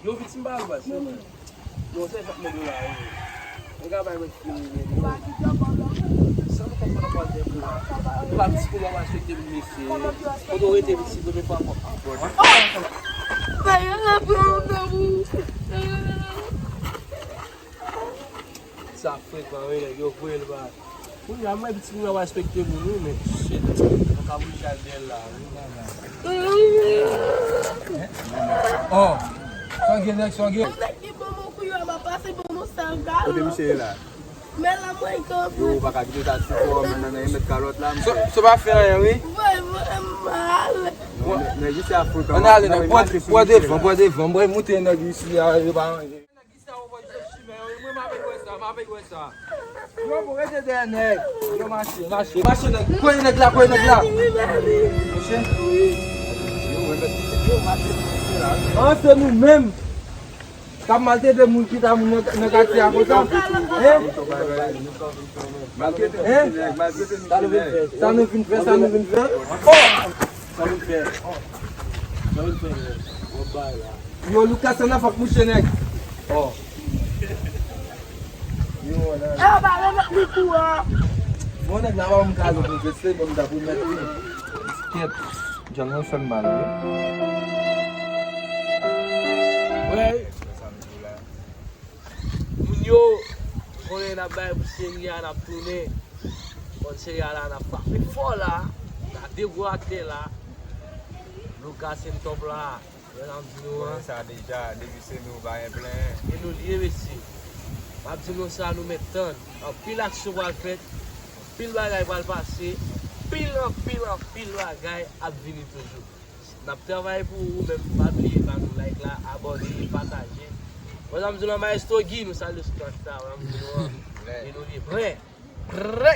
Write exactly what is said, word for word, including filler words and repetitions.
Yo, viktim pa al bas. Non, se fèk mwen la, wi. Nèg la bay mwen fini, men yo. Sa nou konprann anpil de moun. Ou pa ti pou mwen respekte m, mesye. Kote w rete, viktim, premye fwa ankò. Sa frekan, wi, nèg yo voye l ba. Kounye a, mwen, pitit mwen ap respekte moun, wi, men shit, mwen ka voye chal dèyè l la, wi. Oh, sa w gen, nèg, sa w gen? Nèg ki ban mwen kou yo, m ap pase ban mwen sa, galon. Kote misye ye la? Men la, mwen, kanpe. Yo, ou pa ka kite sa sou kò w, men nan, nan, nan, met kalòt la, misye. So, so pa fè anyen, wi. Voye mwen mal. Non, men, men, jis se afrekan. Ann ale, nèg, pran, pran devan, pran devan, mwen moute nèg isi a, yo pa manje. Nèg isi a, ou voye jwe chimè, wi, mwen, m avèk wè sa, m avèk wè sa. Yo, bon, rete dèyè nèg. Yo, mache, mache, mache, nèg. Kote nèg la, kote nèg la? Mache. Yo, wè, nèg isi, yo, mache, mache la. An, se nou menm. K ap maltrete moun ki ta moun nan, nan katye a konsa. Hein? Maltrete misye nèg, maltrete misye nèg. Sa nou vin fè, sa nou vin fè. Oh! Sa nou vin fè. Sa nou vin fè, nèg. Yo, Lucas, sa nan fòk mouche nèg. Oh. Yo, nan. E, ba, remèt li kou a. Bon, nèg la, ba m kado pou veste, bon, m ta pou mèt li. Kèt. Djòl mwen fè m mal, wi. Wè. Moun yo, konnen n ap bay pou seri a, n ap tounen. Konn seri a la, n ap frape fò la. N a de gwo atè la. Lucas and Top la. Wè sa m di nou an. Konnen sa deja, depi se nou, pa gen plenyen. E nou l ye, mesye. M ap di nou sa, nou mèt tann. Anpil aksyon pral fèt. Anpil bagay pral pase. Anpil, anpil, anpil bagay ap vini toujou. N ap travay pou ou, men pa bliye ba nou like la, abòne, pataje. Wè sa m di nou an, Maestro Guy, nou salye sou trak sa, wè sa m di nou an. E nou li prè. Prè.